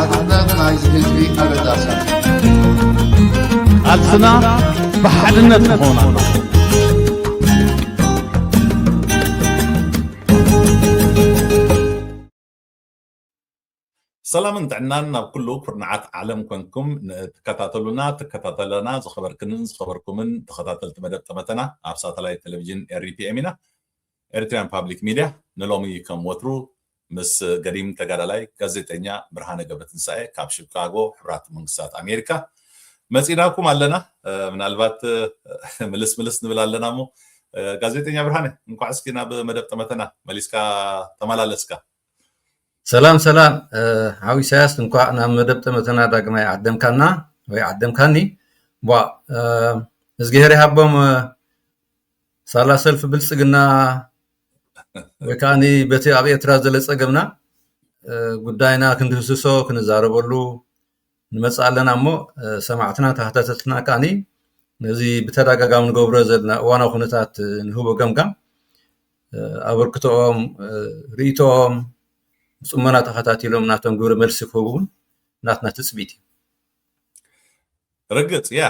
ሓድነት ናይዚ ህዝቢ ኣገዳሲ እዩ። ቃልስና ብሓድነት ክኸውን ኣለዎ። ሰላምን ጥዕናን ናብ ኩሉ ኩርናዓት ዓለም ኮንኩም ንትከታተሉና ትከታተለና ዝኸበርክንን ዝኸበርኩምን ተኸታተልቲ መደብ ጠመተና ኣብ ሳተላይት ቴሌቪዥን ኤሪቲኤም ኢና። ኤሪትሪያን ፓብሊክ ሚድያ ንሎሚ ከም ወትሩ ምስ ገዲም ተጋዳላይ ጋዜጠኛ ብርሃነ ገብረትንሳኤ ካብ ሺካጎ ሕቡራት መንግስታት ኣሜሪካ መፂናኩም ኣለና። ምናልባት ምልስ ምልስ ንብል ኣለና እሞ፣ ጋዜጠኛ ብርሃነ፣ እንኳዕ እስኪ ናብ መደብ ጠመተና መሊስካ ተመላለስካ። ሰላም ሰላም። ሓው ኢሳያስ፣ እንኳዕ ናብ መደብ ጠመተና ዳግማይ ዓደምካና ወይ ዓደምካኒ። ቧ እዝግሄር ይሃቦም። ሳላ ሰልፊ ብልጽግና ወይ ከዓኒ በቲ ኣብ ኤርትራ ዘሎ ጸገምና ጉዳይና ክንድህስሶ ክንዛረበሉ ንመጽእ ኣለና እሞ፣ ሰማዕትና ተኸታተልትና ከዓኒ ነዚ ብተደጋጋሚ ንገብሮ ዘለና እዋናዊ ኩነታት ንህቦ ገምጋም፣ ኣበርክቶኦም፣ ርእይቶኦም ብጽሞና ተኸታቲሎም ናቶም ግብረ መልሲ ክህቡ እውን ናትና ትጽቢት እዩ። ርግጽ እያ።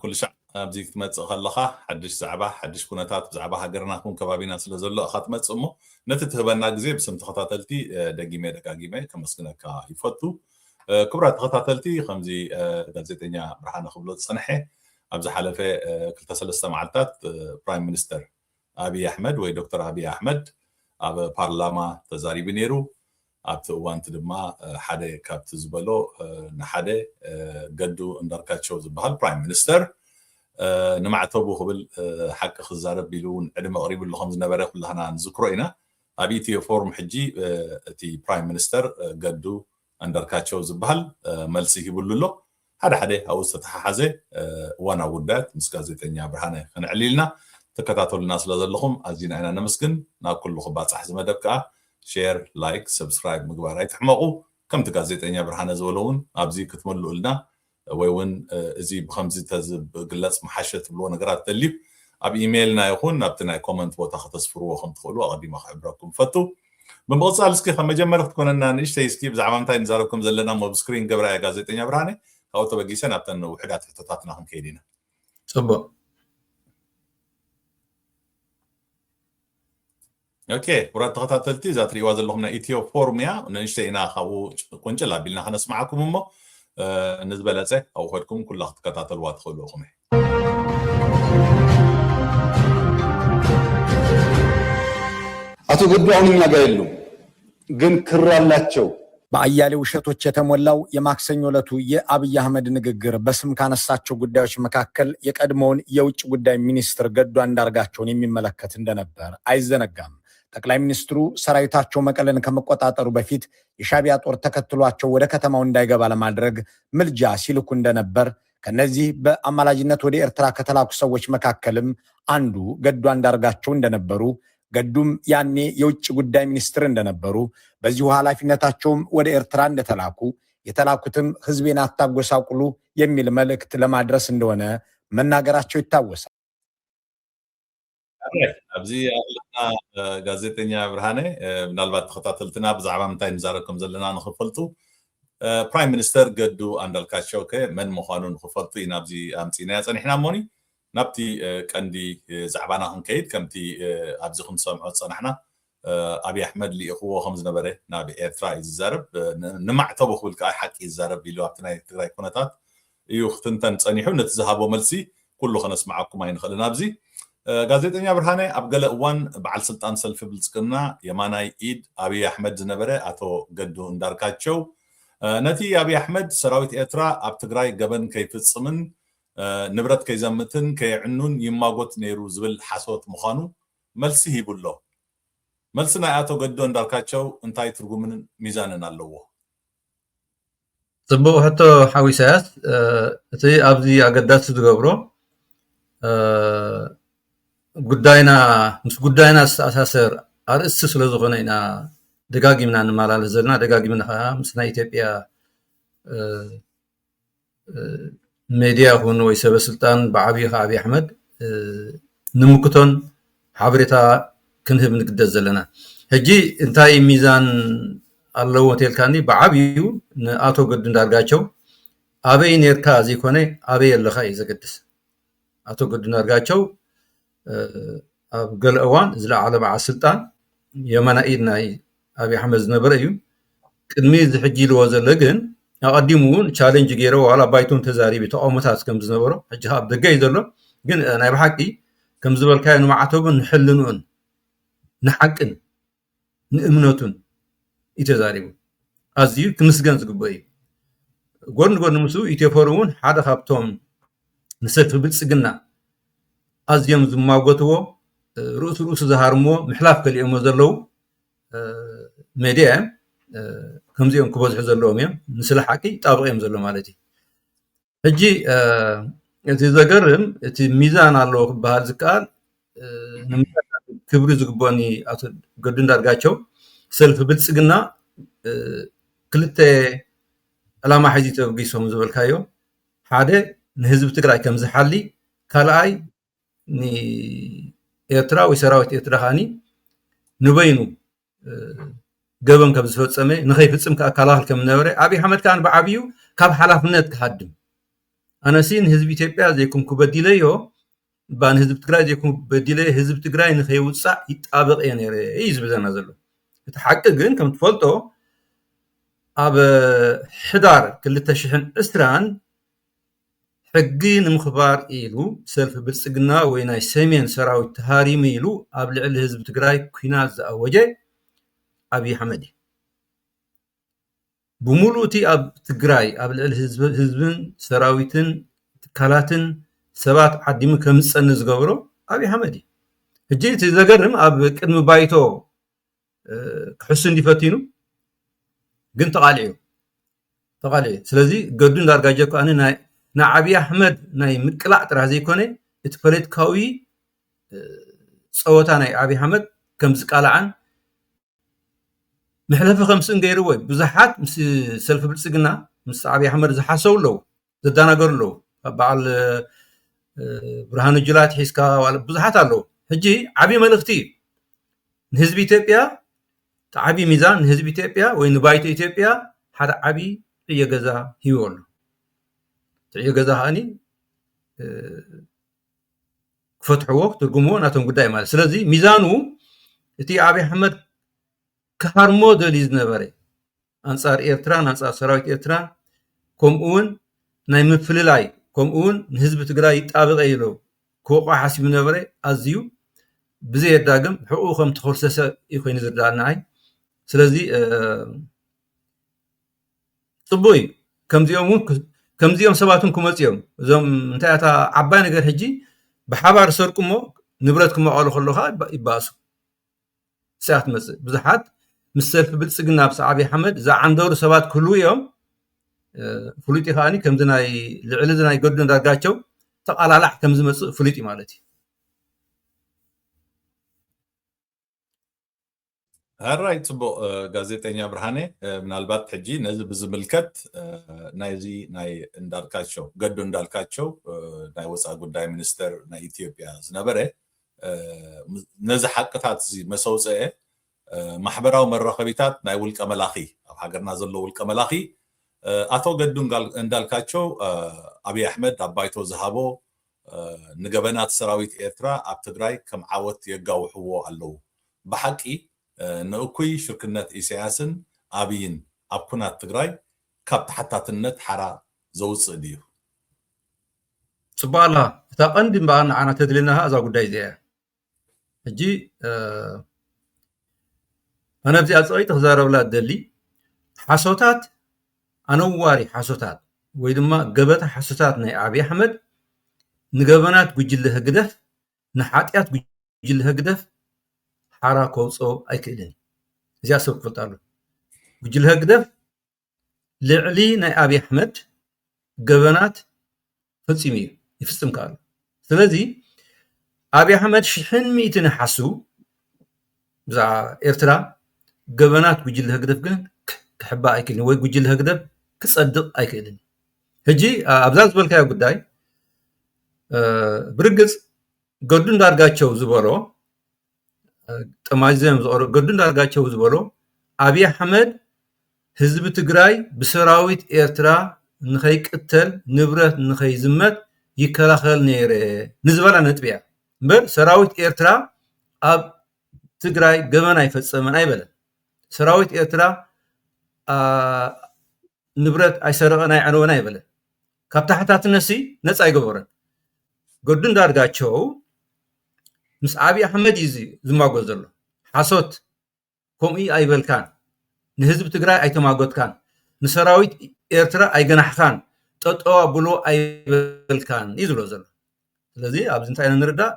ኩሉ ሻዕ ኣብዚ ክትመጽእ ከለኻ ሓድሽ ዛዕባ፣ ሓድሽ ኩነታት ብዛዕባ ሃገርና ኹን ከባቢና ስለ ዘሎ ኢኻ ትመጽእ እሞ፣ ነቲ ትህበና ግዜ ብስም ተኸታተልቲ ደጊመ ደጋጊመ ከመስግነካ ይፈቱ። ክቡራት ተኸታተልቲ፣ ከምዚ ጋዜጠኛ ብርሃነ ክብሎ ዝጸንሐ፣ ኣብ ዝሓለፈ ክልተ ሰለስተ መዓልታት ፕራይም ሚኒስተር ኣብይ ኣሕመድ ወይ ዶክተር ኣብይ ኣሕመድ ኣብ ፓርላማ ተዛሪቡ ነይሩ። ኣብቲ እዋንቲ ድማ ሓደ ካብቲ ዝበሎ ንሓደ ገዱ እንዳርካቸው ዝበሃል ፕራይም ሚኒስተር ንማዕተቡ ክብል ሓቂ ክዛረብ ኢሉ እውን ዕድመ ኣቕሪብሉ ከም ዝነበረ ኩላህና ንዝክሮ ኢና። ኣብ ኢትዮ ፎርም ሕጂ እቲ ፕራይም ሚኒስተር ገዱ ኣንዳርካቸው ዝበሃል መልሲ ሂብሉ ኣሎ። ሓደ ሓደ ኣብኡ ዝተተሓሓዘ እዋናዊ ጉዳያት ምስ ጋዜጠኛ ብርሃነ ከነዕሊ ኢልና። ትከታተሉና ስለ ዘለኹም ኣዚና ኢና ነመስግን። ናብ ኩሉ ክባጻሕ እዚ መደብ ከኣ ሼር፣ ላይክ፣ ሰብስክራይብ ምግባር ኣይትሕመቑ። ከምቲ ጋዜጠኛ ብርሃነ ዝበሎ እውን ኣብዚ ክትመልኡልና ወይ እውን እዚ ብከምዚ ተዝግለጽ ምሓሸ ትብልዎ ነገራት ተልዩ ኣብ ኢሜይልና ይኹን ኣብቲ ናይ ኮመንት ቦታ ከተስፍርዎ ከም ትኽእሉ ኣቐዲመ ክሕብረኩም ፈቱ። ብምቕጻል እስኪ ከም መጀመሪ ክትኮነና ንእሽተይ እስኪ ብዛዕባ ምንታይ ንዛረብ ከም ዘለና ሞ ብስክሪን ገብራ እያ ጋዜጠኛ ብርሃነ። ካብኡ ተበጊሰ ናብተን ውሕዳት ሕቶታትና ክንከይድ ኢና። ጽቡቕ። ኦኬ፣ ክቡራት ተኸታተልቲ፣ እዛ ትርእይዋ ዘለኹም ናይ ኢትዮ ፎርም እያ። ንእሽተይ ኢና ካብኡ ቁንጭል ኣቢልና ከነስምዓኩም እሞ፣ እ፣ ንዝበለጸ ኣብኡ ከድኩም ኩላ ክትከታተልዋ ትኽእሉ ኢኹም። አቶ ገዱ አሁን እኛ ጋር የሉም፣ ግን ክር አላቸው። በአያሌ ውሸቶች የተሞላው የማክሰኞ ዕለቱ የአብይ አህመድ ንግግር በስም ካነሳቸው ጉዳዮች መካከል የቀድሞውን የውጭ ጉዳይ ሚኒስትር ገዱ አንዳርጋቸውን የሚመለከት እንደነበር አይዘነጋም። ጠቅላይ ሚኒስትሩ ሰራዊታቸው መቀለን ከመቆጣጠሩ በፊት የሻዕቢያ ጦር ተከትሏቸው ወደ ከተማው እንዳይገባ ለማድረግ ምልጃ ሲልኩ እንደነበር፣ ከነዚህ በአማላጅነት ወደ ኤርትራ ከተላኩ ሰዎች መካከልም አንዱ ገዱ አንዳርጋቸው እንደነበሩ፣ ገዱም ያኔ የውጭ ጉዳይ ሚኒስትር እንደነበሩ፣ በዚሁ ኃላፊነታቸውም ወደ ኤርትራ እንደተላኩ፣ የተላኩትም ህዝቤን አታጎሳቁሉ የሚል መልእክት ለማድረስ እንደሆነ መናገራቸው ይታወሳል። ኣረ፣ ኣብዚ ኣለና፣ እ፣ ጋዜጠኛ ብርሃነ፣ እ፣ ምናልባት ተኸታተልትና ብዛዕባ ምንታይ ንዛረብ ከም ዘለና ንኽፈልጡ፣ እ፣ ፕራይም ሚኒስተር ገዱ ኣንዳልካቸው ከ መን ምዃኑ ንኽፈልጡ ኢና ኣብዚ ኣምጺእናዮ ጸኒሕና እሞኒ፣ ናብቲ፣ እ፣ ቀንዲ፣ እ፣ ዛዕባና ክንከይድ፣ ከምቲ፣ እ፣ ኣብዚ ክንሰምዖ ዝጸናሕና፣ እ፣ ኣብይ ኣሕመድ ልኢኽዎ ከም ዝነበረ ናብ ኤርትራ እዩ ዝዛረብ። እ፣ ን-፣ ንማዕተቡ ክብል ከኣ ሓቂ ይዛረብ ኢሉ ኣብቲ ናይ ትግራይ ኩነታት እዩ ክትንተን ጸኒሑ። ነቲ ዝሃቦ መልሲ ኩሉ ከነስምዓኩም ኣይንኽእልን። ኣብዚ፣ እ፣ ጋዜጠኛ ብርሃነ፣ ኣብ ገለ እዋን በዓል ስልጣን ሰልፊ ብልጽግና የማናይ ኢድ ኣብይ ኣሕመድ ዝነበረ ኣቶ ገዱ እንዳርካቸው፣ እ፣ ነቲ ኣብይ ኣሕመድ ሰራዊት ኤርትራ ኣብ ትግራይ ገበን ከይፍጽምን፣ እ፣ ንብረት ከይዘምትን ከየዕኑን ይማጎት ነይሩ ዝብል ሓሶት ምዃኑ መልሲ ሂቡ ኣሎ። መልሲ ናይ ኣቶ ገዱ እንዳርካቸው እንታይ ትርጉምን ሚዛንን ኣለዎ? ጽቡቕ ሕቶ ሓው ኢሳያስ። እ፣ እቲ ኣብዚ ኣገዳሲ ዝገብሮ፣ እ፣ ጉዳይና፣ ምስ ጉዳይና ዝተኣሳሰር ኣርእስቲ ስለ ዝኾነ ኢና ደጋጊምና ንመላለስ ዘለና። ደጋጊምና ከኣ ምስ ናይ ኢትዮጵያ፣ እ፣ እ፣ ሜድያ ይኹን ወይ ሰበ ስልጣን ብዓብዩ ከኣ ኣብይ ኣሕመድ፣ እ፣ ንምክቶን ሓበሬታ ክንህብ ንግደድ ዘለና። ሕጂ እንታይ ሚዛን ኣለዎ እንተልካኒ፣ ብዓብዩ ንኣቶ ገዱ እንዳርጋቸው ኣበይ ነርካ ዘይኮነ ኣበይ ኣለኻ እዩ ዘገድስ። ኣቶ ገዱ እንዳርጋቸው ኣብ ገለ እዋን ዝለዓለ በዓል ስልጣን የማናይ ኢድ ናይ ኣብይ ኣሕመድ ዝነበረ እዩ። ቅድሚ እዚ ሕጂ ኢልዎ ዘሎ ግን ኣቐዲሙ እውን ቻሌንጅ ገይረ ዋላ ባይቶም ተዛሪቢ ተቃውሞታት ከም ዝነበሮ ሕጂ ኣብ ደገ እዩ ዘሎ። ግን ናይ ብሓቂ ከም ዝበልካዮ ንማዕተቡን ንሕልንኡን ንሓቅን ንእምነቱን እዩ ተዛሪቡ። ኣዝዩ ክምስገን ዝግበእ እዩ። ጎን ጎን ምስኡ ኢትዮ ፎረም እውን ሓደ ካብቶም ንሰልፊ ብልፅግና ኣዝዮም ዝማጎትዎ ርእሱ ርእሱ ዝሃርምዎ ምሕላፍ ከሊኦሞ ዘለዉ ሜድያ እዮም። ከምዚኦም ክበዝሑ ዘለዎም እዮም። ንስለ ሓቂ ይጣብቕ እዮም ዘሎ ማለት እዩ። ሕጂ እቲ ዘገርም እቲ ሚዛን ኣለዎ ክበሃል ዝከኣል ክብሪ ዝግበኒ ኣቶ ገዱ እንዳርጋቸው ሰልፊ ብልፅግና ክልተ ዕላማ ሒዙ ተበጊሶም ዝበልካዮ ሓደ ንህዝቢ ትግራይ ከም ዝሓሊ ካልኣይ ንኤርትራ ወይ ሰራዊት ኤርትራ ከዓኒ ንበይኑ ገበን ከም ዝፈጸመ ንኸይፍጽም ከኣ ኣከላኸል ከም ዝነበረ ኣብይ ኣሕመድ ከኣ ብዓብዩ ካብ ሓላፍነት ክሃድም ኣነሲ ንህዝቢ ኢትዮጵያ ዘይኮንኩ በዲለዮ እባ ንህዝቢ ትግራይ ዘይኮንኩ በዲለዮ ህዝቢ ትግራይ ንኸይውጻእ ይጣበቕ እየ ነይረ እዩ ዝብለና ዘሎ። እቲ ሓቂ ግን ከም ትፈልጦ ኣብ ሕዳር ክልተ ሽሕን ዕስራን ሕጊ ንምኽባር ኢሉ ሰልፊ ብልፅግና ወይ ናይ ሰሜን ሰራዊት ተሃሪሙ ኢሉ ኣብ ልዕሊ ህዝቢ ትግራይ ኲናት ዝኣወጀ ኣብይ ኣሕመድ እዩ። ብምሉእ እቲ ኣብ ትግራይ ኣብ ልዕሊ ህዝብን ሰራዊትን ትካላትን ሰባት ዓዲሙ ከም ዝፀኒ ዝገብሮ ኣብይ ኣሕመድ እዩ። ሕጂ እቲ ዘገርም ኣብ ቅድሚ ባይቶ ክሕሱ እንዲፈቲኑ ግን ተቃሊዑ ተቃሊዑ። ስለዚ ገዱ እንዳርጋጀ ከኣ ንዓብይ ኣሕመድ ናይ ምቅላዕ ጥራሕ ዘይኮነ እቲ ፖለቲካዊ ፀወታ ናይ ኣብይ ኣሕመድ ከም ዝቃላዓን መሕለፊ ከም ስእን ገይርዎ እዩ። ብዙሓት ምስ ሰልፊ ብልፅግና ምስ ኣብይ ኣሕመድ ዝሓሰቡ ኣለዉ፣ ዝደናገሩ ኣለዉ። ካብ በዓል ብርሃኑ ጁላ ኣትሒዝካ ብዙሓት ኣለዉ። ሕጂ ዓብዪ መልእኽቲ እዩ ንህዝቢ ኢትዮጵያ፣ እቲ ዓብዪ ሚዛን ንህዝቢ ኢትዮጵያ ወይ ንባይቶ ኢትዮጵያ ሓደ ዓብዪ ዕዮ ገዛ ሂቡ ኣሎ። እቲ ዕዮ ገዛ ከዓኒ ክፈትሕዎ ክትርጉምዎ ናቶም ጉዳይ ማለት። ስለዚ ሚዛኑ እቲ ኣብይ ኣሕመድ ክሃርሞ ደልዩ ዝነበረ ኣንጻር ኤርትራን ኣንጻር ሰራዊት ኤርትራን ከምኡ እውን ናይ ምፍልላይ ከምኡ እውን ንህዝቢ ትግራይ ይጣበቐ ኢሉ ክወቕዖ ሓሲቡ ነበረ። ኣዝዩ ብዘየዳግም ሕቑኡ ከም ተኸልሰሰ እዩ ኮይኑ ዝርዳእ ንዓይ። ስለዚ ፅቡቅ እዩ። ከምዚኦም እውን ከምዚኦም ሰባት እውን ክመፁ እዮም። እዞም እንታይ እታ ዓባይ ነገር ሕጂ ብሓባር ሰርቁ እሞ ንብረት ክመቐሉ ከለካ ይባእሱ። እዚኣ ትመፅእ ብዙሓት ምስ ሰልፊ ብልፅግና ምስ ኣብይ ኣሕመድ ዝዓንደሩ ሰባት ክህልዉ እዮም። ፍሉጥ እዩ ከዓኒ ከምዚ ናይ ልዕሊ እዚ ናይ ገዱ እንዳርጋቸው ተቃላላዕ ከም ዝመፅእ ፍሉጥ እዩ ማለት እዩ። ሕራይ ፅቡቅ ጋዜጠኛ ብርሃነ፣ ምናልባት ሕጂ ነዚ ብዝምልከት ናይዚ ናይ እንዳልካቸው ገዱ እንዳልካቸው ናይ ወፃኢ ጉዳይ ሚኒስተር ናይ ኢትዮጵያ ዝነበረ ነዚ ሓቅታት እዚ መሰውፅአ ማሕበራዊ መራኸቢታት ናይ ውልቀ መላኺ ኣብ ሃገርና ዘሎ ውልቀ መላኺ ኣቶ ገዱ እንዳልካቸው ኣብይ ኣሕመድ ኣብ ባይቶ ዝሃቦ ንገበናት ሰራዊት ኤርትራ ኣብ ትግራይ ከም ዓወት የጋውሕዎ ኣለዉ። ብሓቂ ንእኩይ ሽርክነት ኢሳያስን ኣብይን ኣብ ኩናት ትግራይ ካብ ተሓታትነት ሓራ ዘውፅእ ድዩ? ፅቡቅ ኣላ። እታ ቀንዲ እምበኣር ንዓና ተድልየና እዛ ጉዳይ እዚኣ እያ። ሕጂ ኣነ ኣብዚኣ ፅቐይቲ ክዛረብላ እደሊ ሓሶታት ኣነዋሪ ሓሶታት ወይ ድማ ገበታ ሓሶታት ናይ ኣብይ ኣሕመድ ንገበናት ጉጅለ ህግደፍ ንሓጢኣት ጉጅለ ህግደፍ ሓራ ከውፅኦ ኣይክእልን እዩ። እዚኣ ሰብ ክፈልጣ ኣሎ። ጉጅለ ህግደፍ ልዕሊ ናይ ኣብይ ኣሕመድ ገበናት ፈፂሙ እዩ ይፍፅም ከኣሉ። ስለዚ ኣብይ ኣሕመድ ሽሕን ሚእትን ይሓስቡ ብዛዕባ ኤርትራ ገበናት ጉጅለ ህግደፍ ግን ክሕባእ ኣይክእልን ወይ ጉጅለ ህግደፍ ክፀድቕ ኣይክእልን። ሕጂ ኣብዛ ዝበልካዮ ጉዳይ ብርግፅ ገዱ እንዳርጋቸው ዝበሎ ጠማዚዘም ዝቀረ ገዱ እንዳርጋቸው ዝበሎ ኣብይ ኣሕመድ ህዝቢ ትግራይ ብሰራዊት ኤርትራ ንኸይቅተል፣ ንብረት ንኸይዝመት ይከላኸል ነይረ ንዝበላ ነጥቢ እያ። እምበር ሰራዊት ኤርትራ ኣብ ትግራይ ገበን ኣይፈጸመን ኣይበለን። ሰራዊት ኤርትራ ንብረት ኣይሰረቐን ኣይዐነወን ኣይበለን። ካብ ተሓታትነትሲ ነፃ ኣይገበረን። ገዱ እንዳርጋቸው ምስ ኣብይ ኣሕመድ እዩ ዝማጎ ዘሎ። ሓሶት ከምኡ ኣይበልካን፣ ንህዝቢ ትግራይ ኣይተማጎትካን፣ ንሰራዊት ኤርትራ ኣይገናሕካን፣ ጠጠው ኣብሎ ኣይበልካን እዩ ዝብሎ ዘሎ። ስለዚ ኣብዚ እንታይ ኢና ንርዳእ?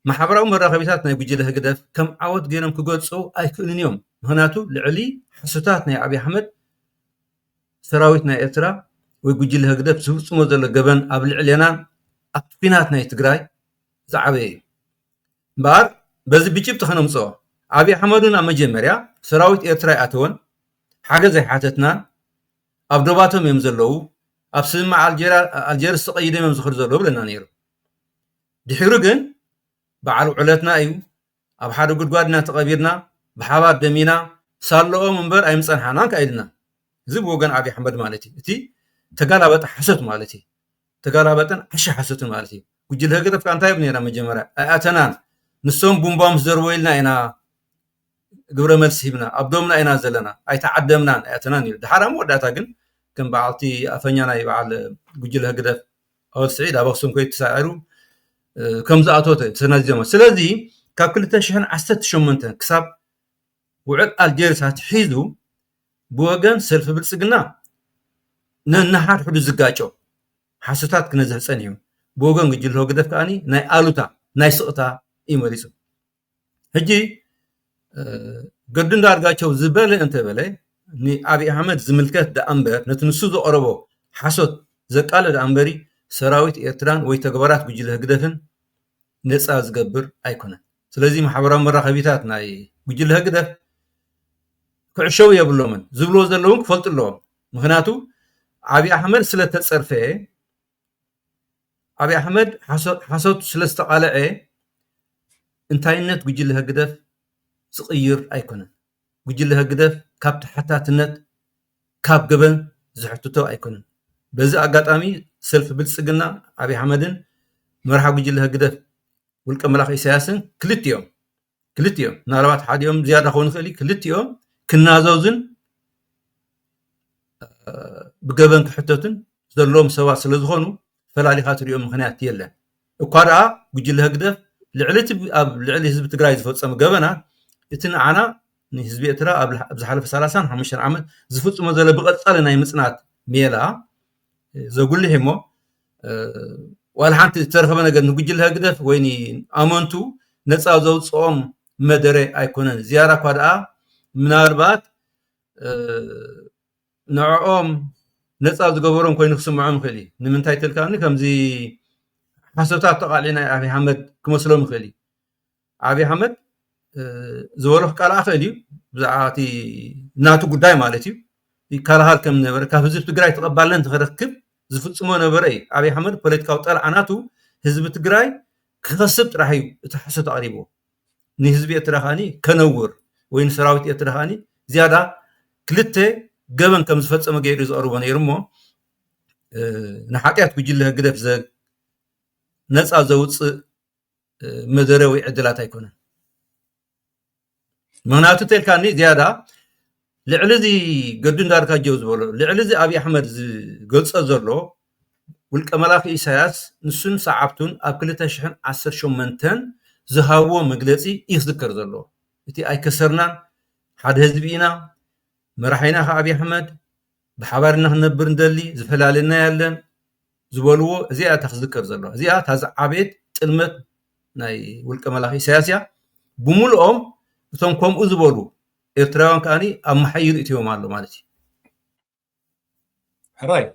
ማሕበራዊ መራኸቢታት ናይ ጉጅለ ህግደፍ ከም ዓወት ገይሮም ክገልፁ ኣይክእሉን እዮም። ምክንያቱ ልዕሊ ሓሶታት ናይ ኣብይ ኣሕመድ ሰራዊት ናይ ኤርትራ ወይ ጉጅለ ህግደፍ ዝፍፅሞ ዘሎ ገበን ኣብ ልዕሌናን ኣብቲ ኲናት ናይ ትግራይ ዝዓበየ እዩ። እምበኣር በዚ ብጭብጢ ከነምፅኦ፣ ኣብይ ኣሕመድ እውን ኣብ መጀመርያ ሰራዊት ኤርትራ ኣይኣተወን፣ ሓገዝ ኣይሓተትናን፣ ኣብ ዶባቶም እዮም ዘለዉ፣ ኣብ ስምምዕ ኣልጀርስ ተቐይዶም እዮም ዝኸዱ ዘለዉ ብለና ነይሩ። ድሕሩ ግን በዓል ውዕለትና እዩ፣ ኣብ ሓደ ጉድጓድ ኢና ተቐቢርና፣ ብሓባር ደሚና፣ ሳለኦም እምበር ኣይምፀንሓናን ከኣ ኢልና። እዚ ብወገን ኣብይ ኣሕመድ ማለት እዩ። እቲ ተጋላበጠ ሓሶት ማለት እዩ። ተጋላበጠን ዓሻ ሓሶትን ማለት እዩ። ጉጅለ ህግደፍ ከኣ እንታይ ይብሉ ነይራ መጀመርያ? ኣይኣተናን። ንሶም ቡምባ ምስ ዘርቦ ኢልና ኢና ግብረ መልሲ ሂብና፣ ኣብ ዶምና ኢና ዘለና፣ ኣይተዓደምናን፣ ኣይኣተናን ይብል። ድሓር ኣብ መወዳእታ ግን ከም በዓልቲ ኣፈኛ ናይ በዓል ጉጅለ ህግደፍ ኣወል ስዒድ ኣብ ኣክሱም ከይዱ ተሳዒሩ ከም ዝኣተወ ተሰናዲዶም። ስለዚ ካብ ክልተ ሽሕን ዓሰርተ ሸሞንተን ክሳብ ውዕል ኣልጀርስ ኣትሒዙ ብወገን ሰልፊ ብልጽግና ነንሓድሕዱ ዝጋጮ ሓሶታት ክነዝሕ ጸኒሑ፣ ብወገን ጉጅለ ህግደፍ ከኣ ናይ ኣሉታ ናይ ስቕታ እዩ መሪጹ። ሕጂ ገዱ እንዳርጋቸው ዝበለ እንተበለ ንኣብይ ኣሕመድ ዝምልከት ደኣ እምበር ነቲ ንሱ ዘቕረቦ ሓሶት ዘቃልዕ ደኣ እምበሪ ሰራዊት ኤርትራን ወይ ተግባራት ጉጅለ ህግደፍን ነፃ ዝገብር ኣይኮነን። ስለዚ ማሕበራዊ መራኸቢታት ናይ ጉጅለ ህግደፍ ክዕሸው የብሎምን፣ ዝብልዎ ዘለውን ክፈልጡ ኣለዎም። ምክንያቱ ኣብይ ኣሕመድ ስለተፀርፈ፣ ኣብይ ኣሕመድ ሓሶት ስለዝተቓለዐ እንታይነት ጉጅለ ህግደፍ ዝቕይር ኣይኮነን። ጉጅለ ህግደፍ ካብ ተሓታትነት ካብ ገበን ዝሕትቶ ኣይኮነን። በዚ ኣጋጣሚ ሰልፊ ብልጽግና ኣብይ ኣሕመድን መርሓ ጉጅለ ህግደፍ ውልቀ መላኺ ኢሳያስን ክልቲኦም ክልቲኦም ምናልባት ሓዲኦም ዝያዳ ክኸውን ይኽእል እዩ። ክልቲኦም ክናዘዙን ብገበን ክሕተቱን ዘለዎም ሰባት ስለ ዝኾኑ ፈላሊኻ ትሪኦ ምኽንያት የለን። እኳ ደኣ ጉጅለ ህግደፍ ልዕሊ እቲ ኣብ ልዕሊ ህዝቢ ትግራይ ዝፈጸመ ገበናት እቲ ንዓና ንህዝቢ ኤርትራ ኣብ ዝሓለፈ ሰላሳን ሓሙሽተን ዓመት ዝፍጽሞ ዘሎ ብቐጻሊ ናይ ምጽናት ሜላ ዘጉልሕ እሞ ዋላ ሓንቲ ዝተረኸበ ነገር ንጉጅለ ህግደፍ ወይ ንኣመንቱ ነፃ ዘውፅኦም መደረ ኣይኮነን። ዝያዳ እኳ ደኣ ምናልባት ንዕኦም ነፃ ዝገበሮም ኮይኑ ክስምዖም ይኽእል እዩ። ንምንታይ ተልካኒ ከምዚ ሓሶታት ተቓልዒ ናይ ኣብይ ኣሕመድ ክመስሎም ይኽእል እዩ። ኣብይ ኣሕመድ ዝበሎ ክቃልዓ ክእል እዩ። ብዛዕባ እቲ ናቱ ጉዳይ ማለት እዩ። ይከላኸል ከም ነበረ ካብ ህዝቢ ትግራይ ተቐባልነት ንክረክብ ዝፍፅሞ ነበረ እዩ። ኣብይ ኣሕመድ ፖለቲካዊ ጠልዓ ናቱ ህዝቢ ትግራይ ክኸስብ ጥራሕ እዩ እቲ ሓሶት ኣቕሪብዎ። ንህዝቢ ኤርትራ ከዓኒ ከነውር ወይ ንሰራዊት ኤርትራ ከዓኒ ዝያዳ ክልተ ገበን ከም ዝፈፀመ ገይሩ ዘቕርቦ ነይሩ እሞ ንሓጢኣት ጉጅለ ህግደፍ ነፃ ዘውፅእ መደረ ወይ ዕድላት ኣይኮነን። ምክንያቱ ተልካኒ ዝያዳ ልዕሊ እዚ ገዱ እንዳርጋጀው ዝበሎ ልዕሊ እዚ ኣብይ ኣሕመድ ዝገልፆ ዘሎ ውልቀ መላኺ ኢሳያስ ንሱን ሰዓብቱን ኣብ ክልተ ሽሕን ዓሰርተ ሸሞንተን ዝሃብዎ መግለፂ እዩ ክዝከር ዘሎ። እቲ ኣይከሰርናን ሓደ ህዝቢ ኢና መራሒና ከ ኣብይ ኣሕመድ ብሓባር ኢና ክንነብር እንደሊ ዝፈላለና ያለን ዝበልዎ እዚኣ እታ ክዝከር ዘለዋ እዚኣ እታ ዝዓበየት ጥልመት ናይ ውልቀ መላኺ ኢሳያስ እያ። ብምልኦም እቶም ከምኡ ዝበሉ ኤርትራውያን ከዓኒ ኣብ መሓይር እትዮም ኣሎ ማለት እዩ። ሕራይ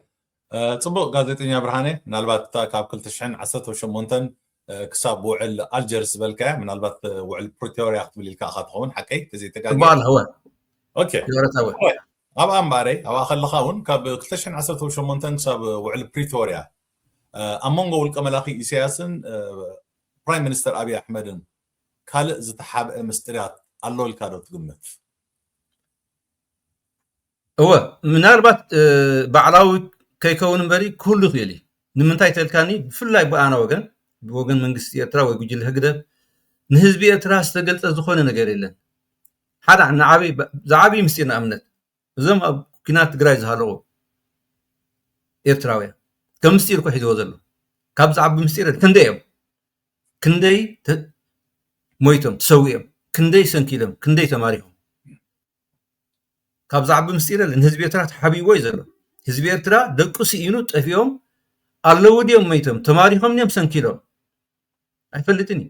ጽቡቅ ጋዜጠኛ ብርሃነ፣ ምናልባት እታ ካብ ክልተ ሽሕን ዓሰርተ ሸሞንተን ክሳብ ውዕል ኣልጀርስ ዝበልካያ፣ ምናልባት ውዕል ፕሪቶርያ ክትብል ኢልካ ኢኻ ትኸውን፣ ሓቀይ ተዘይተጋግየ? ጽቡቅ ኣለኸወ ኦኬ። ገብረታወ ኣብኣ እምበኣረይ ኣብኣ ከለኻ እውን ካብ ክልተ ሽሕን ዓሰርተ ሸሞንተን ክሳብ ውዕል ፕሪቶርያ ኣብ መንጎ ውልቀ መላኺ ኢሳያስን ፕራይም ሚኒስተር ኣብይ ኣሕመድን ካልእ ዝተሓብአ ምስጢራት ኣሎ ኢልካ ዶ ትግምት? እወ፣ ምናልባት ባዕላዊ ከይከውን እምበሪ ክህሉ ይኽእል እዩ። ንምንታይ ተልካኒ? ብፍላይ ብኣና ወገን፣ ብወገን መንግስቲ ኤርትራ ወይ ጉጅለ ህግደፍ፣ ንህዝቢ ኤርትራ ዝተገልጸ ዝኾነ ነገር የለን። ሓደ ንዓበይ ዝዓብይ ምስጢር ንኣብነት፣ እዞም ኣብ ኩናት ትግራይ ዝሃለቑ ኤርትራውያን ከም ምስጢር እኮ ሒዝዎ ዘሎ። ካብ ዝዓቢ ምስጢር ክንደይ እዮም? ክንደይ ሞይቶም ተሰዊኦም፣ ክንደይ ሰንኪሎም፣ ክንደይ ተማሪኾም? ካብ ዝዓቢ ምስጢር የለን። ህዝቢ ኤርትራ ተሓቢዎ እዩ ዘሎ። ህዝቢ ኤርትራ ደቁ ስኢኑ ጠፊኦም ኣለዉ ድዮም ሞይቶም? ተማሪኾም ድዮም ሰንኪሎም? ኣይፈልጥን እዩ።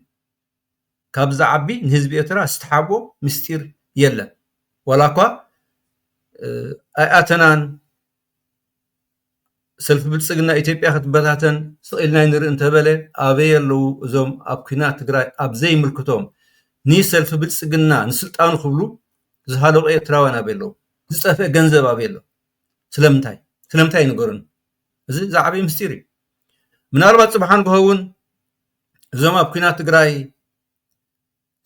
ካብ ዝዓቢ ንህዝቢ ኤርትራ ዝተሓቦ ምስጢር የለን። ዋላ እኳ ኣይኣተናን፣ ሰልፊ ብልጽግና ኢትዮጵያ ክትበታተን ስቕ ኢልና ንርኢ እንተበለ፣ ኣበይ ኣለዉ እዞም ኣብ ኲናት ትግራይ ኣብ ዘይምልክቶም ንሰልፊ ብልጽግና ንስልጣኑ ክብሉ ዝሃለቑ ኤርትራውያን ኣበይ ኣለዉ? ዝጠፍአ ገንዘብ ኣበይ ኣሎ? ስለምንታይ? ስለምንታይ ይንገሩን? እዚ ዝዓበየ ምስጢር እዩ። ምናልባት ጽባሕ ንግሆ እውን እዞም ኣብ ኲናት ትግራይ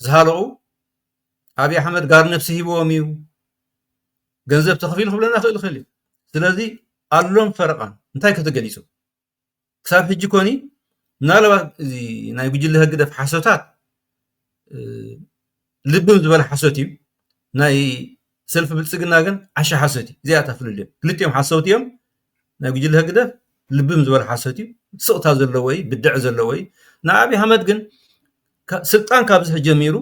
ዝሃለቑ ኣብይ ኣሕመድ ጋር ነፍሲ ሂብዎም እዩ፣ ገንዘብ ተኸፊሉ ክብለና ክእል ይኽእል እዩ። ስለዚ ኣሎም ፈረቓን እንታይ ከተገሊጹ? ክሳብ ሕጂ ኮኒ ምናልባት እዚ ናይ ጉጅለ ህግደፍ ሓሶታት ልብም ዝበለ ሓሶት እዩ። ናይ ሰልፊ ብልጽግና ግን ዓሻ ሓሶት እዩ። እዚኣ እታ ፍልልዮም። ክልቲኦም ሓሰውቲ እዮም። ናይ ጉጅለ ህግደፍ ልብም ዝበለ ሓሶት እዩ። ስቕታ ዘለዎ እዩ፣ ብድዕ ዘለዎ እዩ። ንኣብይ ኣሕመድ ግን ስልጣን ካብ ዝሕዝ ጀሚሩ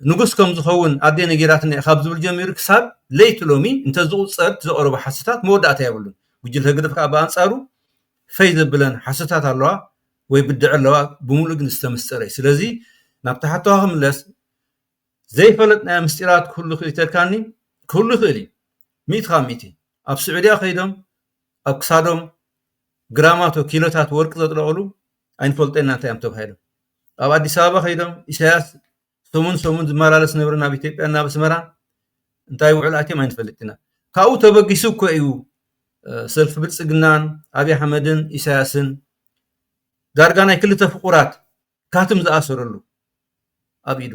ንጉስ ከም ዝኸውን ኣደ ነጊራትና ካብ ዝብል ጀሚሩ ክሳብ ለይቲ ሎሚ እንተ ዝቑጸር ዘቕረቦ ሓሶታት መወዳእታ የብሉን። ጉጅለ ህግደፍ ከዓ ብኣንጻሩ ፈይ ዘብለን ሓሶታት ኣለዋ ወይ ብድዕ ኣለዋ፣ ብምሉእ ግን ዝተመስጠረ እዩ። ስለዚ ናብቲ ሓቶኻ ክምለስ፣ ዘይፈለጥናዮ ምስጢራት ክህሉ ይኽእል ተልካኒ፣ ክህሉ ይኽእል እዩ። ሚእቲ ካብ ሚእቲ። ኣብ ስዑድያ ከይዶም ኣብ ክሳዶም ግራማት ኪሎታት ወርቂ ዘጥለቑሉ ኣይንፈልጦ ኢና እንታይ እዮም ተባሂሎም። ኣብ ኣዲስ ኣበባ ከይዶም ኢሳያስ ሰሙን ሰሙን ዝመላለስ ነበረ ናብ ኢትዮጵያ ናብ ኣስመራ፣ እንታይ ውዕል ኣትዮም ኣይንፈልጥ ኢና። ካብኡ ተበጊሱ እኮ እዩ ሰልፊ ብልጽግናን ኣብይ ኣሕመድን ኢሳያስን ዳርጋ ናይ ክልተ ፍቑራት ካትም ዝኣሰረሉ ኣብ ኢዱ።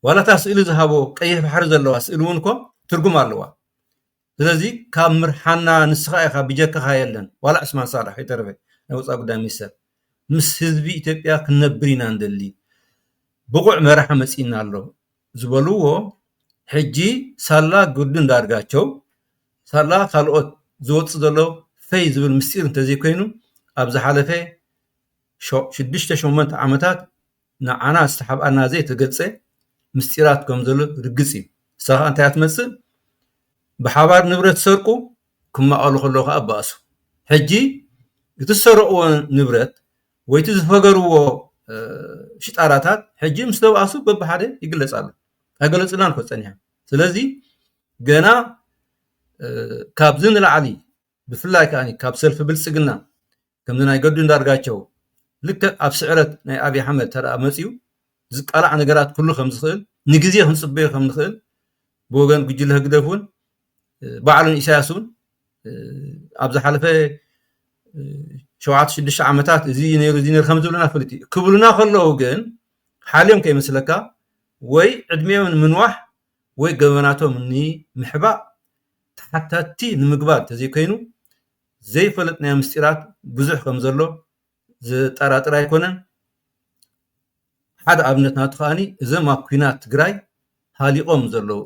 ዋላ እታ ስእሊ ዝሃቦ ቀይሕ ባሕሪ ዘለዋ ስእሊ እውን እኮ ትርጉም ኣለዋ። ስለዚ ካብ ምርሓና ንስኻ ኢኻ ብጀካኻ የለን። ዋላ ዕስማን ሳላሕ ይተረፈ ናይ ወፃኢ ጉዳይ ሚኒስተር ምስ ህዝቢ ኢትዮጵያ ክንነብር ኢና ንደሊ፣ ብቑዕ መራሒ መፂእና ኣሎ ዝበልዎ ሕጂ ሳላ ግዱ እንዳርጋቸው ሳላ ካልኦት ዝወፅእ ዘሎ ፈይ ዝብል ምስጢር እንተዘይኮይኑ ኣብ ዝሓለፈ ሽዱሽተ ሸሞንተ ዓመታት ንዓና ዝተሓብኣና ዘይተገልፀ ምስጢራት ከም ዘሎ ርግፅ እዩ። ንሳ ከዓ እንታይ እያ ትመፅእ? ብሓባር ንብረት ዝሰርቁ ክማቐሉ ከለዉ ከዓ ባእሱ። ሕጂ እቲ ዝሰረቕዎ ንብረት ወይ እቲ ዝፈገርዎ ሽጣራታት ሕጂ ምስ ተባእሱ በብሓደ ይግለፅ ኣሎ። ኣይገለፅናን እኮ ፀኒሖም። ስለዚ ገና ካብዚ ንላዕሊ ብፍላይ ከዓ ካብ ሰልፊ ብልፅግና ከምዚ ናይ ገዱ እንዳርጋቸው ልክዕ ኣብ ስዕረት ናይ ኣብይ ኣሕመድ ተደኣ መፅዩ ዝቃላዕ ነገራት ኩሉ ከም ዝኽእል ንግዜ ክንፅበዮ ከም ንኽእል ብወገን ጉጅለ ህግደፍ እውን ባዕሉን ኢሳያስ እውን ኣብ ዝሓለፈ ሸውዓተ ሽዱሽተ ዓመታት እዚ ነይሩ እዚ ነይሩ ከም ዝብሉና ፍልጥ እዩ። ክብሉና ከለዉ ግን ሓልዮም ከይመስለካ ወይ ዕድሜኦም ንምንዋሕ ወይ ገበናቶም ንምሕባእ ተሓታቲ ንምግባር እንተዘይኮይኑ ዘይፈለጥናዮ ምስጢራት ብዙሕ ከም ዘሎ ዘጠራጥር ኣይኮነን። ሓደ ኣብነት ናቱ ከዓኒ እዞም ኣብ ኲናት ትግራይ ሃሊቖም ዘለዉ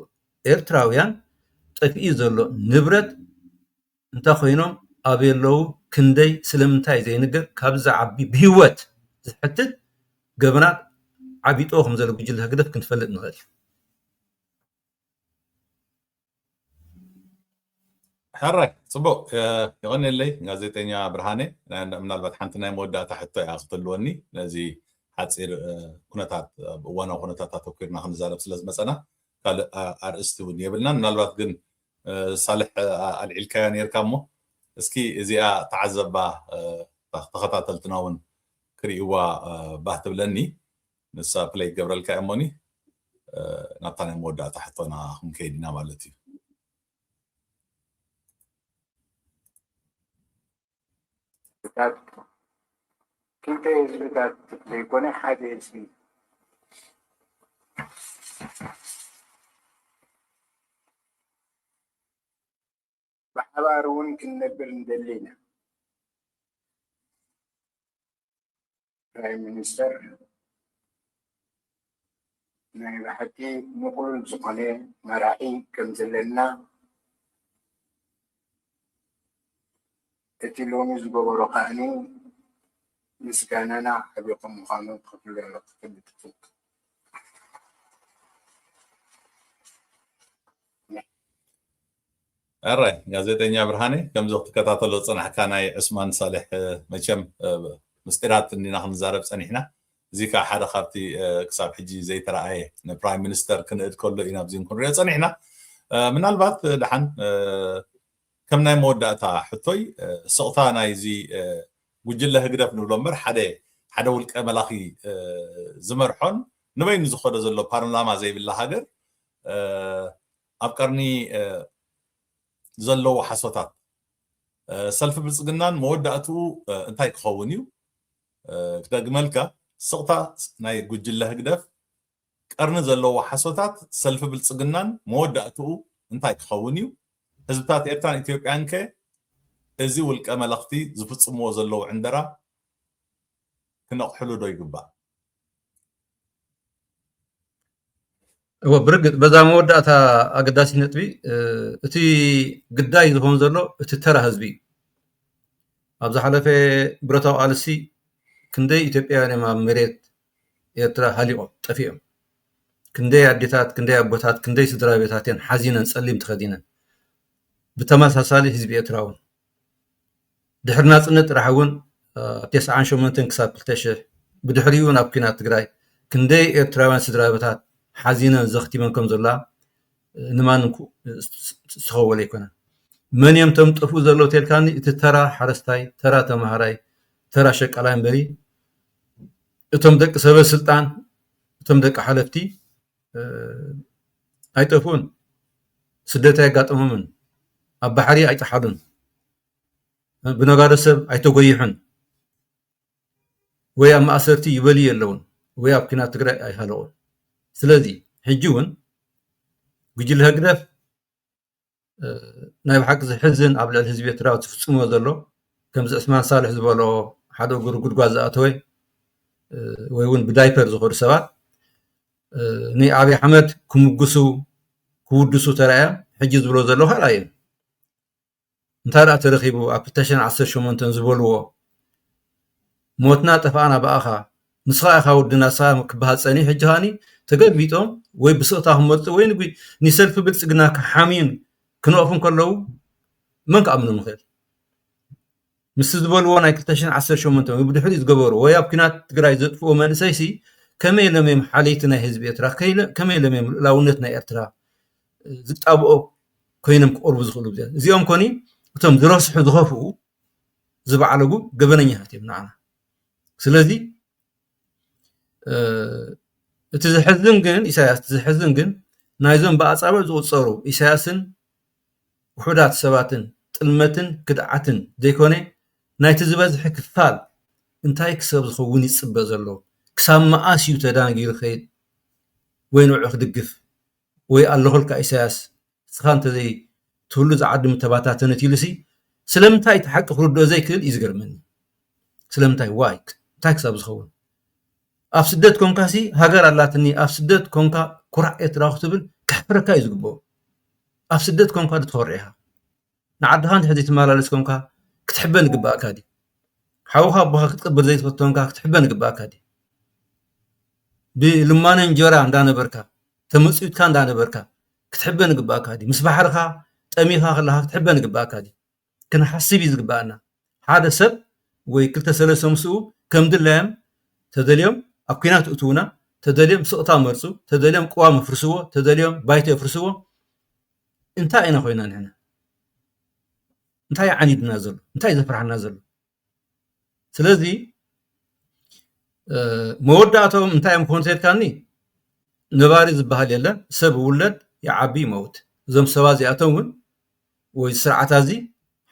ኤርትራውያን ጠፊኡ ዘሎ ንብረት እንታይ ኮይኖም ኣበይ ኣለዉ ክንደይ ስለምንታይ ዘይንገር ካብዚ ዝዓቢ ብህይወት ዝሕትት ገበናት ዓቢጥዎ ከም ዘሎ ጉጅለ ህግደፍ ክንፈልጥ ንኽእል እዩ። ሕራይ ፅቡቅ የቐንየለይ ጋዜጠኛ ብርሃነ። ምናልባት ሓንቲ ናይ መወዳእታ ሕቶ እያ ክትህልወኒ ነዚ ሓፂር ኩነታት እዋናዊ ኩነታት ኣተኪርና ክንዛረብ ስለ ዝመፀና ካልእ ኣርእስቲ እውን የብልናን። ምናልባት ግን ሳልሕ ኣልዒልካያ ነርካ እሞ እስኪ እዚኣ ተዓዘባ ተኸታተልትና እውን ክርእይዋ ባህ ትብለኒ። ንሳ ፕለይ ክገብረልካ እያ እሞኒ ናብታ ናይ መወዳእታ ሕቶና ክንከይድ ኢና ማለት እዩ። ክልተ ህዝብታት ዘይኮነ ሓደ ህዝቢ። ብሓባር እውን ክንነብር ንደሊ ኢና። ፕራይም ሚኒስተር፣ ናይ ብሓቂ ምቕሉል ዝኾነ መራሒ ከም ዘለና፣ እቲ ሎሚ ዝገበሮ ከኣኒ ምስጋናና ዓቢ ከም ምዃኑ ክፍለ-፣ ክፍልጥ ይፈቱ። ኣራይ፣ ጋዜጠኛ ብርሃነ፣ ከምዚ ክትከታተሎ ዝጸናሕካ ናይ ዑስማን ሳልሕ፣ እ፣ መቸም፣ እ፣ ምስጢራት እንዲና ክንዛረብ ጸኒሕና። እዚ ከዓ ሓደ ካብቲ፣ እ፣ ክሳብ ሕጂ ዘይተረኣየ፣ ንፕራይም ሚኒስተር ክንእድ ከሎ ኢና ኣብዚ ክንሪኦ ጸኒሕና። እ፣ ምናልባት፣ እ፣ ደሓን፣ እ፣ ከም ናይ መወዳእታ ሕቶይ፣ እ፣ ስቕታ ናይዚ፣ እ፣ ጉጅለ ህግደፍ ንብሎ እምበር፣ ሓደ፣ ሓደ ውልቀ መላኺ፣ እ፣ ዝመርሖን ንበይኑ ዝኸዶ ዘሎ ፓርላማ ዘይብላ ሃገር፣ እ፣ ኣብ ቀርኒ፣ እ፣ ዘለዎ ሓሶታት፣ እ፣ ሰልፊ ብልጽግናን መወዳእትኡ፣ እ፣ እንታይ ክኸውን እዩ? እ፣ ክደግመልካ፣ ስቕታ ናይ ጉጅለ ህግደፍ፣ ቀርኒ ዘለዎ ሓሶታት ሰልፊ ብልጽግናን መወዳእትኡ እንታይ ክኸውን እዩ? ህዝብታት ኤርትራን ኢትዮጵያን ከ እዚ ውልቀ መለኽቲ ዝፍጽምዎ ዘለዉ ዕንደራ ክነቕሕሉ ዶ ይግባእ? እወ፣ ብርግጽ በዛ መወዳእታ ኣገዳሲ ነጥቢ፣ እ፣ እቲ ግዳይ ዝኸውን ዘሎ እቲ ተራ ህዝቢ እዩ። ኣብ ዝሓለፈ ብረታዊ ቃልሲ ክንደይ ኢትዮጵያውያን እዮም ኣብ መሬት ኤርትራ ሃሊቖም ጠፊኦም? ክንደይ ኣዴታት፣ ክንደይ ኣቦታት፣ ክንደይ ስድራ ቤታት እየን ሓዚነን ጸሊም ተኸዲነን? ብተመሳሳሊ ህዝቢ ኤርትራ እውን ድሕሪ ናጽነት ጥራሕ እውን፣ እ፣ ኣብ ተስዓን ሸሞንተን ክሳብ ክልተ ሽሕ፣ ብድሕሪኡ እውን ኣብ ኲናት ትግራይ ክንደይ ኤርትራውያን ስድራ ቤታት ሓዚነን ዘኽቲመን ከም ዘላ፣ እ፣ ንማንም ክኡ-፣ እ፣ ዝተኸወለ ኣይኮነን። መን እዮም እቶም ጠፍኡ ዘለዉ ተልካኒ፣ እቲ ተራ ሓረስታይ፣ ተራ ተማሃራይ፣ ተራ ሸቃላይ እምበሪ፣ እቶም ደቂ ሰበ ስልጣን፣ እቶም ደቂ ሓለፍቲ፣ እ፣ ኣይጠፍኡን። ስደት ኣየጋጠሞምን። ኣብ ባሕሪ ኣይጠሓሉን። ብነጋዶ ሰብ ኣይተጎይሑን። ወይ ኣብ ማእሰርቲ ይበልዩ የለውን፣ ወይ ኣብ ኲናት ትግራይ ኣይሃለቑን። ስለዚ ሕጂ እውን ጉጅለ ህግደፍ፣ እ፣ ናይ ብሓቂ ዘሕዝን ኣብ ልዕሊ ህዝቢ ኤርትራ ዝፍጽሞ ዘሎ፣ ከምዚ ዑስማን ሳልሕ ዝበሎ ሓደ እግሩ ጉድጓድ ዝኣተወ፣ እ፣ ወይ እውን ብዳይፐር ዝኸዱ ሰባት፣ እ፣ ንኣብይ ኣሕመድ ክምጉሱ፣ ክውድሱ ተራእዮም። ሕጂ ዝብሎ ዘሎ ካልእ እዩ። እንታይ ደኣ ተረኺቡ ኣብ ክልተ ሽሕን ዓሰርተ ሸሞንተን ዝበልዎ፣ ሞትና ጠፋእና ብኣኻ፣ ንስኻ ኢኻ ወድና፣ ንስኻ ክበሃል ጸኒሑ፣ ሕጂ ከኣኒ ተገልቢጦም ወይ ብስቕታ ክመርጹ ወይ ንጉ-፣ ንሰልፊ ብልጽግና ክሓምዩን ክነቕፉን ከለዉ መን ክኣምኖም ይኽእል? ምስቲ ዝበልዎ ናይ ክልተ ሽሕን ዓሰርተ ሸሞንተን ወይ ብድሕሪኡ ዝገበሩ ወይ ኣብ ኲናት ትግራይ ዘጥፍኡ መንእሰይሲ ከመይ ኢሎም እዮም ሓለይቲ ናይ ህዝቢ ኤርትራ? ከይለ-፣ ከመይ ኢሎም እዮም ልኡላውነት ናይ ኤርትራ ዝጣብኦ ኮይኖም ክቐርቡ ዝኽእሉ? እዚኦም ኮኒ እቶም ዝረስሑ ዝኸፍኡ ዝበዓለጉ ገበነኛታት እዮም ንዓና። ስለዚ፣ እ፣ እቲ ዘሕዝን ግን፣ ኢሳያስ፣ እቲ ዘሕዝን ግን ናይዞም ብኣጻብዕ ዝቑጸሩ ኢሳያስን ውሑዳት ሰባትን ጥልመትን ክድዓትን ዘይኮነ፣ ናይቲ ዝበዝሐ ክፋል እንታይ ክሰብ ዝኸውን ይጽበ ዘሎ? ክሳብ መኣስ እዩ ተዳንጊሩ ክኸይድ ወይ ንዑ ክድግፍ? ወይ ኣለኹልካ ኢሳያስ፣ ንስኻ እንተዘይ ትህሉ ዝዓዲ ምተባታተነት ኢሉሲ፣ ስለምንታይ እቲ ሓቂ ክርድኦ ዘይክእል እዩ ዝገርመኒ። ስለምንታይ? ዋይ? እንታይ ክሳብ ዝኸውን? ኣብ ስደት ኮንካሲ ሃገር ኣላትኒ፣ ኣብ ስደት ኮንካ ኩራዕ ኤርትራዊ ክትብል ከሕፍረካ እዩ ዝግብኦ። ኣብ ስደት ኮንካ ዶ ትኾርዕ ኢኻ? ንዓድኻ እንድሕር ዘይትመላለስ ኮንካ ክትሕበን ይግብኣካ ድዩ? ሓውኻ ኣቦኻ ክትቅብር ዘይትፈቱ ኮንካ ክትሕበን ይግብኣካ ድዩ? ብልማኖ እንጀራ እንዳነበርካ፣ ተመጽዩትካ እንዳነበርካ ክትሕበን ይግብኣካ ድዩ? ምስ ባሕርኻ ጠሚኻ ከለኻ ክትሕበን ይግብኣካ ድዩ? ክንሓስብ እዩ ዝግብኣና። ሓደ ሰብ ወይ ክልተ ሰለስተ ምስኡ ከም ድላዮም ተደልዮም ኣብ ኲናት እእትውና፣ ተደልዮም ስቕታ መርጹ፣ ተደልዮም ቅዋም ኣፍርስዎ፣ ተደልዮም ባይቶ ኣፍርስዎ። እንታይ ኢና ኮይና ንሕና? እንታይ ዓኒድና ዘሎ? እንታይ ዘፍርሓና ዘሎ? ስለዚ፣ እ፣ መወዳእቶም እንታይ እዮም ክኾኑ ተልካኒ? ነባሪ ዝበሃል የለን። ሰብ ይውለድ፣ ይዓቢ፣ ይመውት። እዞም ሰባት እዚኣቶም እውን ወይ ስርዓት እዚ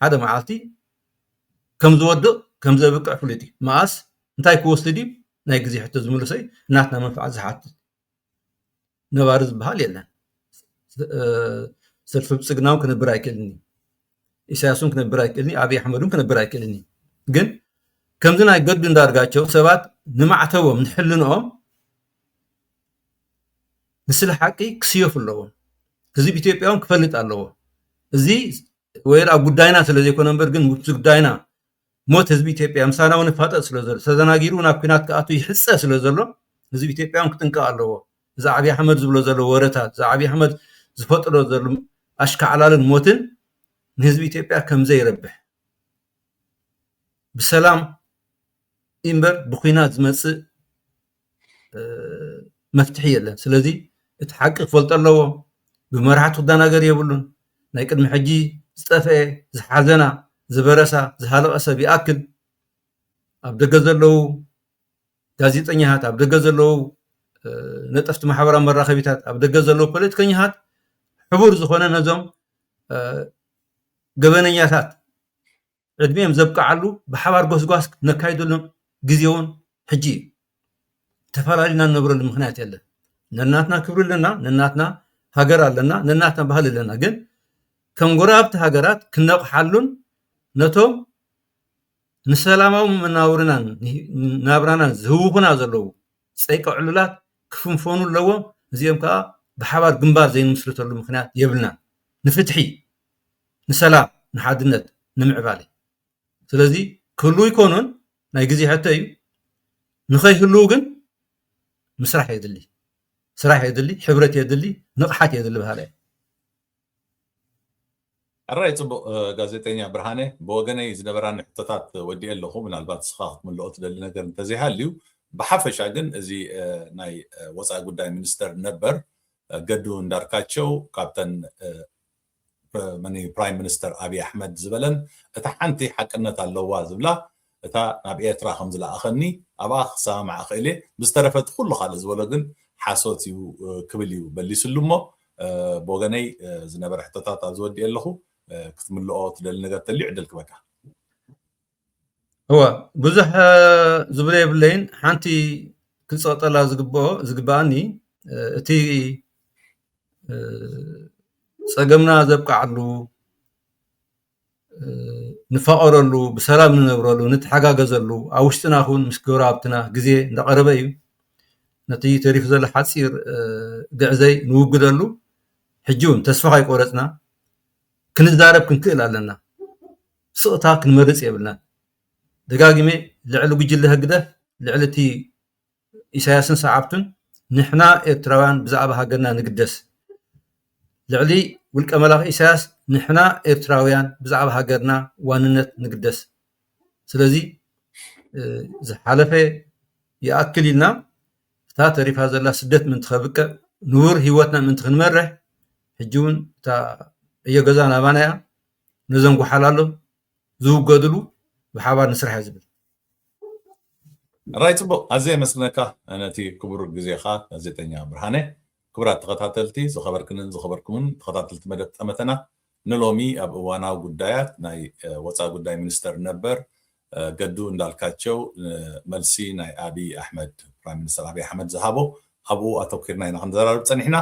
ሓደ መዓልቲ ከም ዝወድቕ፣ ከም ዘብቅዕ ፍሉጥ እዩ። መኣስ፣ እንታይ ክወስድ እዩ? ናይ ግዜ ሕቶ ዝምልሶ እዩ። ናትና መንፍዓት ዝሓትት ነባሪ ዝበሃል የለን። እ፣ ሰልፊ ብልጽግና እውን ክነብር ኣይክእልን እዩ። ኢሳያስ እውን ክነብር ኣይክእልን እዩ፣ ኣብይ ኣሕመድ እውን ክነብር ኣይክእልን እዩ። ግን ከምዚ ናይ ገዱ እንዳርጋቸው ሰባት ንማዕተቦም ንሕልንኦም ንስለ ሓቂ ክስየፉ ኣለዎም። ህዝቢ ኢትዮጵያ እውን ክፈልጥ ኣለዎ። እዚ ወይ ኣብ ጉዳይና ስለ ዘይኮነ እምበር ግን ምስቲ ጉዳይና ሞት ህዝቢ ኢትዮጵያ ምሳና እውን ይፋጠጥ ስለ ዘሎ ተዘናጊሩ ናብ ኲናት ክኣቱ ይሕጸ ስለ ዘሎ ህዝቢ ኢትዮጵያ እውን ክጥንቀቕ ኣለዎ። እዚ ኣብይ ኣሕመድ ዝብሎ ዘሎ ወረታት እዚ ኣብይ ኣሕመድ ዝፈጥሮ ዘሎ ኣሽካዕላልን ሞትን ንህዝቢ ኢትዮጵያ ከምዘይረብሕ ብሰላም እምበር ብኲናት ዝመጽእ መፍትሒ የለን። ስለዚ እቲ ሓቂ ክፈልጦ ኣለዎ። ብመራሕቱ ክደናገር የብሉን። ናይ ቅድሚ ሕጂ ዝጠፍአ ዝሓዘና ዝበረሳ ዝሃለቐ ሰብ ይኣክል ኣብ ደገ ዘለዉ ጋዜጠኛታት ኣብ ደገ ዘለዉ ነጠፍቲ ማሕበራዊ መራኸቢታት ኣብ ደገ ዘለዉ ፖለቲከኛታት ሕቡር ዝኾነ ነዞም ገበነኛታት ዕድሚኦም ዘብቅዓሉ ብሓባር ጎስጓስ ነካይደሎም ግዜ እውን ሕጂ እዩ። ተፈላሊና ንነብረሉ ምኽንያት የለን። ነናትና ክብሪ ኣለና፣ ነናትና ሃገር ኣለና፣ ነናትና ባህሊ ኣለና። ግን ከም ጎረባብቲ ሃገራት ክነቕሓሉን ነቶም ንሰላማዊ መናውርናን ናብራናን ዝህውኹና ዘለዉ ጸይቀ ዕሉላት ክፍንፈኑ ኣለዎም። እዚኦም ከዓ ብሓባር ግንባር ዘይንምስርተሉ ምኽንያት የብልናን። ንፍትሒ፣ ንሰላም፣ ንሓድነት ንምዕባለ። ስለዚ ክህልዉ ይኮኑን ናይ ግዜ ሕቶ እዩ። ንኸይህልዉ ግን ምስራሕ የድሊ፣ ስራሕ የድሊ፣ ሕብረት የድሊ፣ ንቕሓት የድሊ በሃላይ። ሕራይ ፅቡቕ ጋዜጠኛ ብርሃነ፣ ብወገነይ ዝነበራኒ ሕቶታት ወዲኤ ኣለኹ። ምናልባት ንስኻ ክትምልኦ ትደሊ ነገር እንተዘይሃልዩ፣ ብሓፈሻ ግን እዚ ናይ ወፃኢ ጉዳይ ሚኒስተር ነበር ገዱ እንዳርካቸው ካብተን መኒ ፕራይም ሚኒስተር ኣብይ ኣሕመድ ዝበለን እታ ሓንቲ ሓቅነት ኣለዋ ዝብላ እታ ናብ ኤርትራ ከም ዝለኣኸኒ ኣብኣ ክሰማማዕ እኽእል እየ። ብዝተረፈ እቲ ኩሉ ካልእ ዝበሎ ግን ሓሶት እዩ ክብል እዩ በሊስሉ እሞ ብወገነይ ዝነበረ ሕቶታት ኣብዚ ወዲኤ ኣለኹ። ክትምልኦ ትደሊ ነገር ተልዩ ዕድል ክበካ። እወ ብዙሕ ዝብሎ የብለይን። ሓንቲ ክፀጠላ ዝግብኦ ዝግበኣኒ እቲ ፀገምና ዘብቃዓሉ ንፋቐረሉ ብሰላም ንነብረሉ ንተሓጋገዘሉ ኣብ ውሽጥና ኹን ምስ ጎረባብትና ግዜ እንዳቐረበ እዩ። ነቲ ተሪፉ ዘሎ ሓፂር ግዕዘይ ንውግደሉ። ሕጂ እውን ተስፋ ካይቆረፅና ክንዛረብ ክንክእል ኣለና። ስቕታ ክንመርፅ የብልናን። ደጋጊመ ልዕሊ ጉጅለ ህግደፍ ልዕሊ እቲ ኢሳያስን ሰዓብቱን ንሕና ኤርትራውያን ብዛዕባ ሃገርና ንግደስ። ልዕሊ ውልቀ መላኺ ኢሳያስ ንሕና ኤርትራውያን ብዛዕባ ሃገርና ዋንነት ንግደስ። ስለዚ ዝሓለፈ ይኣክል ኢልና እታ ተሪፋ ዘላ ስደት ምእንቲ ከብቅዕ ንቡር ህይወትና ምእንቲ ክንመርሕ ሕጂ እውን እታ ዕዮ ገዛ ናባና እያ። ነዞም ጓሓላሎ ዝውገድሉ ብሓባር ንስራሕ እየ ዝብል። ራይ ፅቡቕ ኣዘ የመስግነካ ነቲ ክቡር ግዜኻ ጋዜጠኛ ብርሃነ። ክቡራት ተኸታተልቲ ዝኸበርክንን ዝኸበርኩምን ተኸታተልቲ መደብ ጠመተና ንሎሚ ኣብ እዋናዊ ጉዳያት ናይ ወፃኢ ጉዳይ ሚኒስተር ነበር ገዱ እንዳልካቸው መልሲ ናይ ኣብይ ኣሕመድ ፕራይም ሚኒስተር ኣብይ ኣሕመድ ዝሃቦ ኣብኡ ኣተኪርና ኢና ክንዘራርብ ፀኒሕና።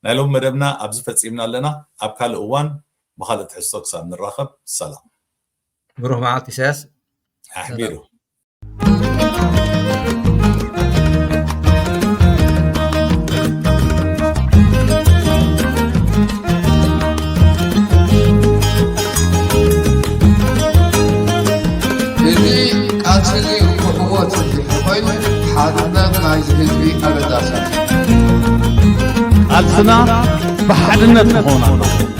ናይ ሎሚ መደብና ኣብዚ ፈፂምና ኣለና። ኣብ ካልእ እዋን ብኻልእ ትሕዝቶ ክሳብ ንራኸብ ሰላም። ብሩህ መዓልቲ ኢሳያስ። ኣሕቢሩ። እዚ ቃልሲ እዚ ክሕወት እንድሕር ኮይኑ ሓድነት ናይዚ ህዝቢ ኣገዳሲ እዩ። ቃልስና ብሓድነት ክኸውን ኣለዎ።